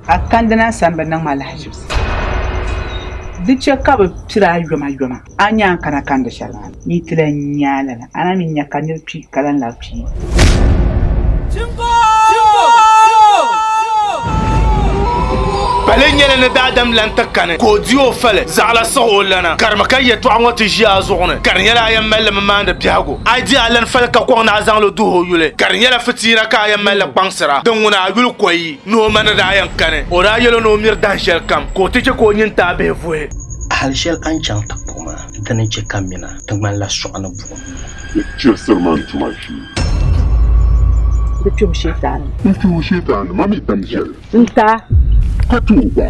A kandina n sani bi niŋ ma lahaʒibisi. Di chɛ ka bɛ piri a yomayoma. A ni nya a ni kana kandi shɛli maa ni, n yi ti lan nya a lala, a na mi nya ka nir kpi ka lan labi kpi. Pali nyɛla ni daadam lan ti kani ka o di o fali zaɣila siɣi o lana. Karimi ka yɛtɔɣa ŋɔ ti ʒi a zuɣu ni ka di nyɛla a yɛn mali li mi maandi biɛhigu. A yi di a lan fali ka kɔŋ ni a zaŋ li duhi o yuli ka di nyɛla fitiina ka a yɛn mali li kpaŋsira. Din ŋuna a yuli kɔyi ni o ma ni daa yɛn kani, o daa yɛl o ni o miri dahin shɛli kam ka o ti chɛ ka o nyintaa bihi vuhi. Hal shɛli a ni chaŋ ti kpuɣi maa, dini n-chɛ ka m mina ti ŋmanila suɣa ni buɣim. Bɛ chɛrisiri ma n tuma shee. Di kpɛm Shietaani. N kpi o Shietaani, ma mi tam shɛli. N ta. Ka ti o gba.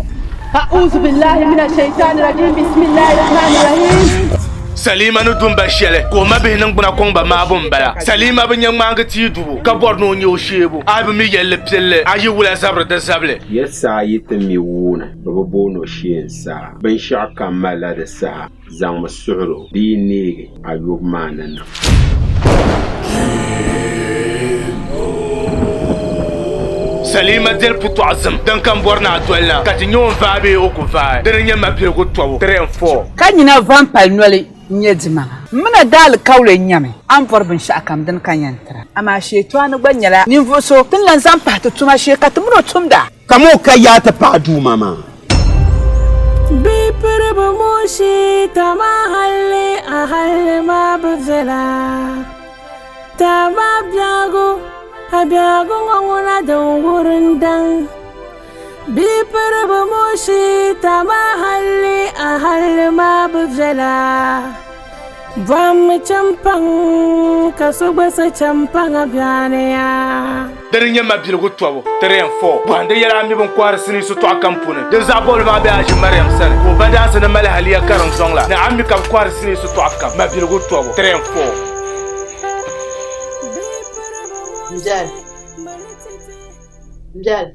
A'uuzu billahi mina shaitaani rajiim bisimilahi rahmaani rahiim. Salima ni du m-ba shɛli ka o mabihi niŋgbuna kɔŋ ba maabu m-bala. Salima bi nya ŋmaangi tia dubu ka bɔri ni o nya o sheebu. A bi mi yɛlli pilli, a yi wula zabiri di zabili. Ya saa yi ti mi wuuni, bɛ bi booni o shee n-saa. Binshɛɣu kam malila di saha. Zaŋmi suhir o, di yi neegi, a yobu maa ni niŋ. Salima deli putɔɣu zim din kam bɔri ni a doli na ka ti nya o ni vaai bee o ku vaai. Dini n-nyɛ mabiligu tɔbu 3 and 4. Ka nyina va m-pali noli n-nyɛ dimaŋa. M mi na daalikauli n-nyɛ mi, a ni bɔri binshɛɣukam dini ka n yɛn tira. Amaa Sheetɔani gba nyɛla ninvuɣ so ti ni lan zaŋ pahi ti tuma shee ka ti min o tumda. Kama o ka yaa ti paɣi Duuma maa. Bɛ piribu mooshi tama halli a halli maa bi viɛla. Tama biɛhigu a biɛhigu ŋɔ ŋuna din wuhiri n-daŋ. Bɛ piribu mooshi tama halli a halli maa bi viɛla. Bɔhimmi champaŋ ka so gba sa champaŋa biɛni ya. Dini n-nyɛ mabiligu tɔbu 3 and 4 bɔhindi yɛla a mi bɛn kɔhiri sinii sitɔɣu kam puuni. Din zaɣ bɔbili maa be Aʒi Mariam sani ka o ba daansi ni mali haliya karinzɔŋ la ni a mi ka bɛ kɔhiri sinii sitɔɣu kam mabiligu tɔbu 3 and 4. N biɛli. N biɛli.